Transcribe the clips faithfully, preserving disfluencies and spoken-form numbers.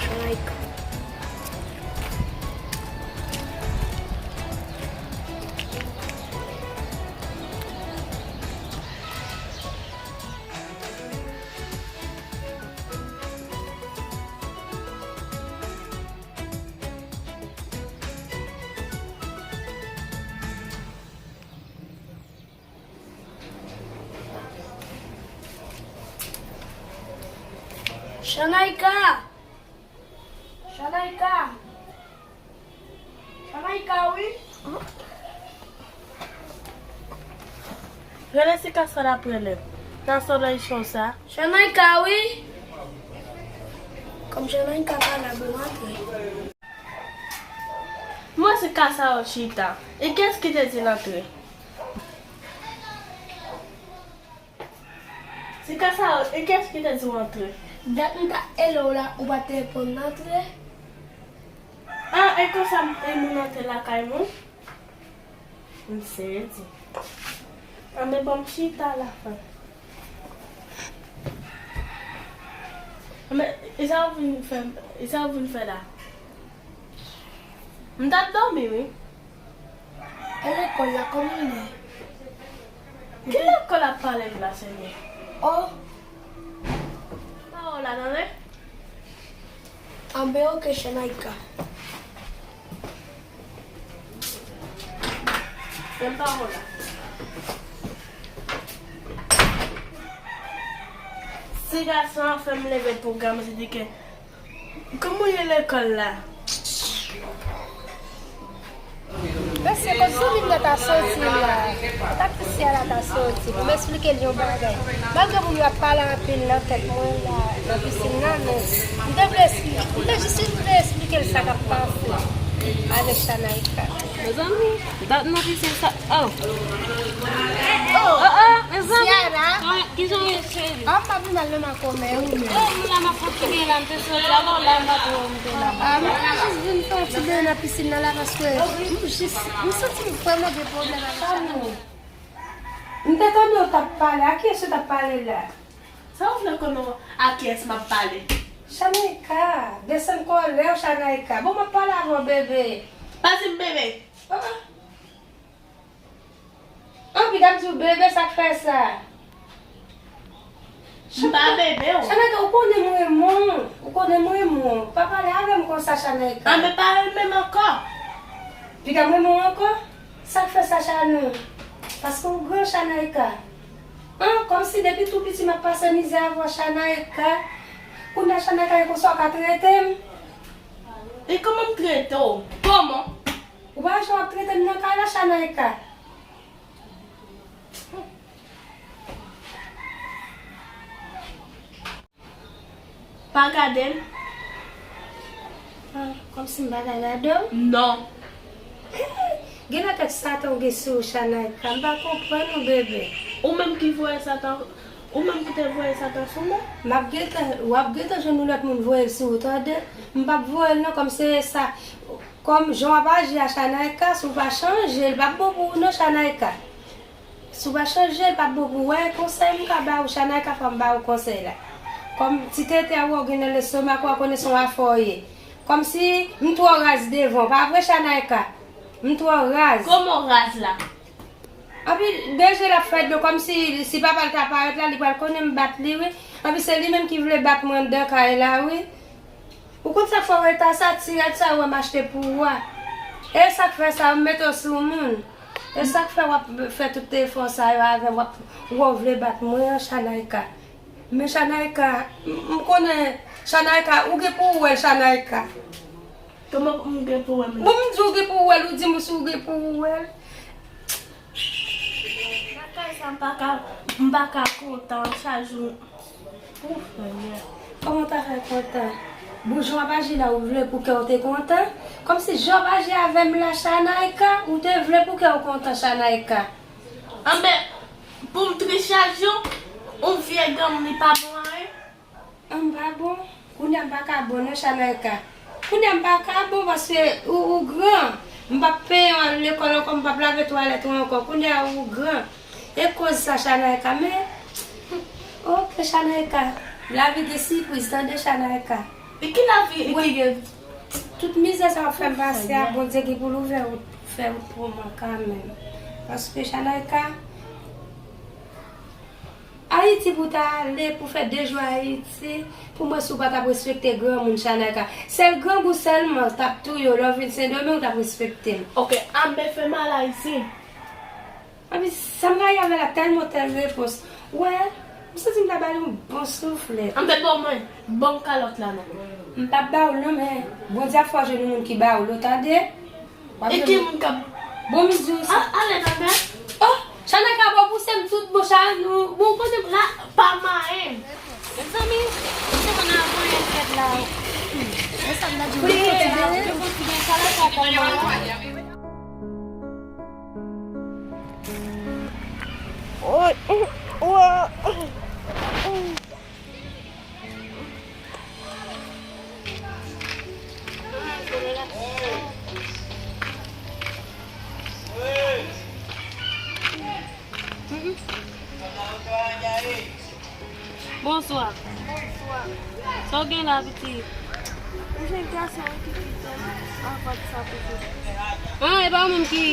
Like. Chanaika! Chanaika! Chanaika, wi! Rele si ka sa l ap rele. Nan solèy cho sa. Chanaika, wi! Kòm Chanaika pa la, bon, antre. Mwen se ka sa yo chita. E kiyès ki te di l antre? Se ka sa yo, e kiyès ki te di w antre? Dat m t ap rele w la, ou pa t reponn m antre. Ah, e konsa m, e moun antre lakay mwen? M sezi. Anben, ban m chita la, frè. Anben, e sa w vin fè, e sa w vin fè la? M t ap dòmi, wi. E lekòl la, kòman l ye? Ki lekòl ap pale m la, Senyè? Oh! Pawòl la, tande? Anben, oke, Chanaika. Menm pawòl la. Ti gason an fè m leve pwogram, se di ke Kòman w ye lekòl la? Mesye, kot zanmi m nan ta soti la? Kot atis a la ta soti? Pou m esplike l yon bagay. Malgre moun yo ap pale anpil nan tèt mwen la, nan pisin nan, men m te vle espli-, m te jis vle esplike l sa k ap pase avèk Chanaika. Mezanmi, dat nan pisin sa. Oh. Oh, oh, mezanmi. Siara. Kòman, kijan w ye, cheri? Ah, m pa pi mal non, makomè, ou menm? Oh, m la, m ap kontinye la, m te soti. Alò, la, m pa twò, m te la. Ah, m te jis vin fè yon ti beny nan pisin nan la, paske m jis, m santi m vrèman gen pwoblèm avèk Chanaika. M te tande w t ap pale. A kiyès ou t ap pale la? Sa w vle konnen a kiyès m ap pale? Chanaika, desann kòlè w, Chanaika. Bon, m ap pale avè w, bebe. Pa di m bebe. Ah, ah. Anpi, m ap di w, bebe, sa k fè sa? M pa bebe w. Chanaika, ou konnen m renmen w. Ou konnen m renmen w. Pa pale avè m konsa, Chanaika. Anben, pa renmen m ankò. Piga m renmen w ankò? Sa k fè sa, Chanou? Paske w gran, Chanaika. An, kòmsi depi tou piti m ap pase mizè avè w, Chanaika. Kounye a, Chanaika, e konsa w ka trete m? E kòman m trete w? Kòman? Ou pa wè jan w ap trete m nan kay la, Chanaika? Pa gade m. Ah, kòmsi m pa ka gade w? Non. Gen nan tèt Satan w gen sou ou, Chanaika. M pa konprann ou, bebe. Ou menm ki voye Satan, ou menm ki te voye Satan sou mwen? M ap gentan, w ap gentan jwenn yon lòt moun voye l sou ou, tande? M p ap voye l non, kòm se sa. Kòm jan w ap aji a, Chanaika, si w pa chanje, l p ap bon pou ou non, Chanaika. Si w pa chanje, l p ap bon pou ou. Wè, konsèy m ka ba ou, Chanaika, fò m ba ou konsèy la. Kòm ti tete a ou gen nan lestomak ou a, konnen se yon afè w ye. Kòmsi m twò raz devan w, pa vre, Chanaika? M twò raz. Kòman w raz la? Anpi, deje l ap fè dlo, kòmsi si papa l ta parèt la, li pral konnen m bat li, wi. Anpi, se li menm ki vle bat mwen anndan kay la, wi. Ou konn sa k fè w reta sa, ti rad sa yo wè m achte pou ou a. E sa k fè sa, m mete w sou moun. E sa k fè w ap fè tout efò sa yo avè m, w ap, w ap vle bat mwen an, Chanaika. Men Chanaika, m, m konnen Chanaika, ou gen pou w wè l, Chanaika. Kòman m gen pou w wè m? Bon, m di w gen pou w wè l, ou di m si w gen pou w wè l. Nan kay sa, m pa ka, m pa ka kontan chak jou. Ou, Senyè. Kòman w ta fè kontan? Bon, jan w ap aji la, ou vle pou kè w te kontan? Kòmsi jan w ap aji avè m la, Chanaika, ou te vle pou kè w kontan, Chanaika. Anben, pou m tris chak jou, yon vye granmoun, li pa bon anyen. An, m pa bon. Kounye a m pa ka bon non, Chanaika. Kounye a m pa ka bon paske ou, ou gran. M p ap peye w al lekòl ankò, m p ap lave twalèt ou ankò. Kounye a ou gran. E koz sa, Chanaika, men. Oke, Chanaika. Lavi gen sipriz, tande, Chanaika. E ki lavi ki gen? Tout mizè sa w ap fè m pase a, Bondye gen pou l ouvè wout, fè wout pou mwen kanmenm. Paske Janayka, Ayiti pou w ta ale, pou fè de jou Ayiti, pou mwen si w pa t ap respekte granmoun Janayka. Sèl grangou sèlman t ap touye w lè w vin Sendomeng, w t ap respekte l. Oke, a m fè mal Ayiti. Epi sa m rayi avè l la, tèlman tèl repons. Wè, m santi m ta ba li yon bon souflèt. An fèt, ban mwen, ban m kalòt la non. M p ap ba w l non, men Bondye ap fè w jwenn yon moun ki ba w l, ou tande? W ap jwenn. E ki moun k ap... Bon, m di w sa. A, ale, tande. Oh, Janayka, bon, pouse m tout bouch a nou. Bon, kote m la, pa mayen. Mezanmi, se konn a voye l tèt la. Mezanmi, la di, wi, yo konn ti gen kalòt la kòman. Bonswa. Bonswa. Sa w gen la, pitit? Mwen jwenn gason an ki kite m avan sa, pitit. Ah, e pa ou menm ki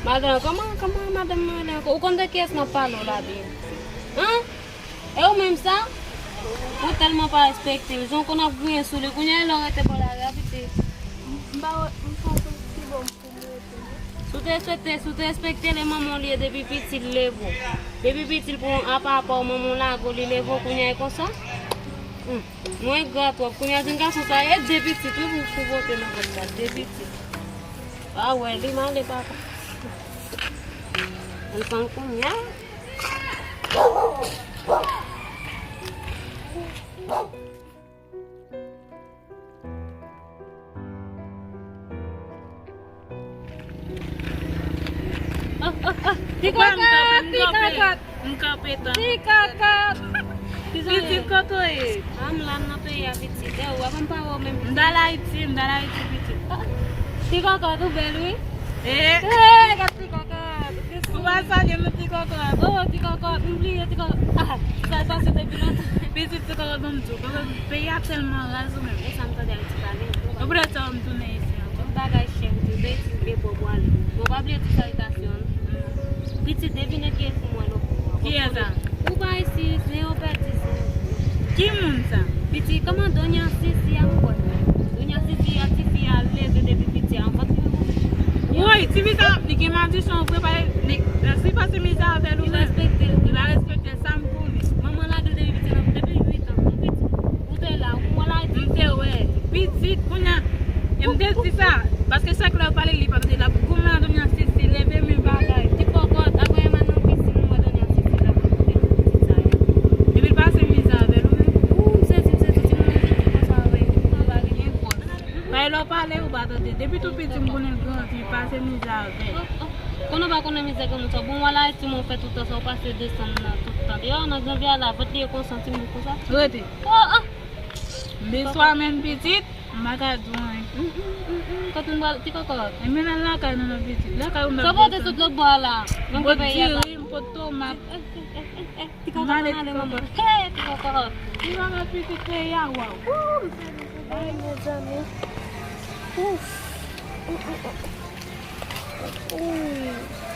madanm? Kòman, kòman madanm nan rele ankò? Ou konn de kiyès m ap pale w la byen? An? E ou menm sa? Ou tèlman pa respekte l. Jan w konn ap griyen sou li. Kounye a lè w rete bò lari a, pitit. M pa wè, m pa konn ki bò m Si w te respekte, si w te respekte l, e manman w li ye depi piti l leve w. Depi piti l pran apa apa w, manman w lage w, li leve w, kounye a e konsa? Hum, nou engra twòp. Kounye a jèn gason sa, e de pitit wi pou, pou pote nan vant la, de pitit. Pa wè, li male papa. Ansanm kounye a. Oh, oh, oh. Ti kòkòt, ti kòkòt. M kanpe tan. Ti kòkòt. Pitit, kote w ye? A, m la, m nan peyi a, pitit. E ou, avan m pa wè w menm, pitit. M dal Ayiti, m dal Ayiti, pitit. Ah, ti kòkòt, ou bèl, wi. Eh. Eh, gad ti kòkòt. Ou pa salye nou ti kòkòt. Oh, ti kòkòt, m bliye ti kòkòt. Ah, sa pase depi lontan. Pitit ti kòkòt, ban m di w, kòkòt, peyi a tèlman raz ou menm. E sa m tande Ayiti pale. Ou poutèt sa m tounen isi ankò. Tout bagay chè, m di w, Ayiti se bò pou ale. Bon, pa bliye ti salitasyon. Pitit, devine ki e fou mwen lòt kou a. Kiyès sa? Ou pa isi, se yon pèdi, se yon... Ki moun sa? Pitit, kòman Donya Sisi a m kwè? Donya Sisi a, tifi a leve depi piti a, anvan Woy, tifi sa, li gen madichon vre, pa, li, si pase mizè avè l ou menm. Li pa respekte l. Li pa respekte l, sa m pou li. Manman lage l depi piti, depi uit an. Ou te la, ou wè la di. M te wè. Pitit, kounye a, e m te di sa. Paske chak lè yo pale, li p ap te la. Kouman Donya Sisi leve men bagay. Ti kòkòt, apre Emma nan pisin, ou wè Donya Sisi la, pou l te pitit sa yo. Epi l pase mizè avè l ou menm. Ou, m sezi, m sezi, timoun nan vin konsa, wè. Ou pa gen fòs. Bay lè w pale, ou pa tande. Depi tou piti, m konnen l grandi, pase mizè avè l. Oh, oh. Konnen w pa konnen mizè granmoun sa. Bon, w al Ayiti, men w fè tout tan sa, w pase desann nan tout tan. Deyò, nan granvil la, vant li e konsa, timoun konsa. Rete. Oh, oh. Biswa menm pitit, m pa ka di w anyen. Mm, mm, mm, mm. Kote m pral, ti kòkòt? E men nan lakay nou, non, pitit. Lakay ou m ap desann. Sa pote sot lòt bò a la? M pot diri, m pot tomat. Eh, eh, eh, eh, eh. Ti kòkòt, ann ale, manman. Hey, ti kòkòt. Ti kòkòt pitit peyi a, waw. Ay, mezanmi. Ouf. Ouf.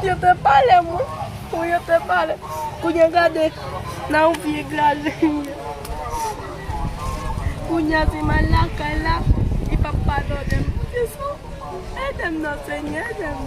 Yo te pale, mwen. Wi, yo te pale. Kounye a gade, nan yon vye gade. Kounye a si m al lakay la, li p ap padone m. Jezi, ede m non, Senyè, ede m.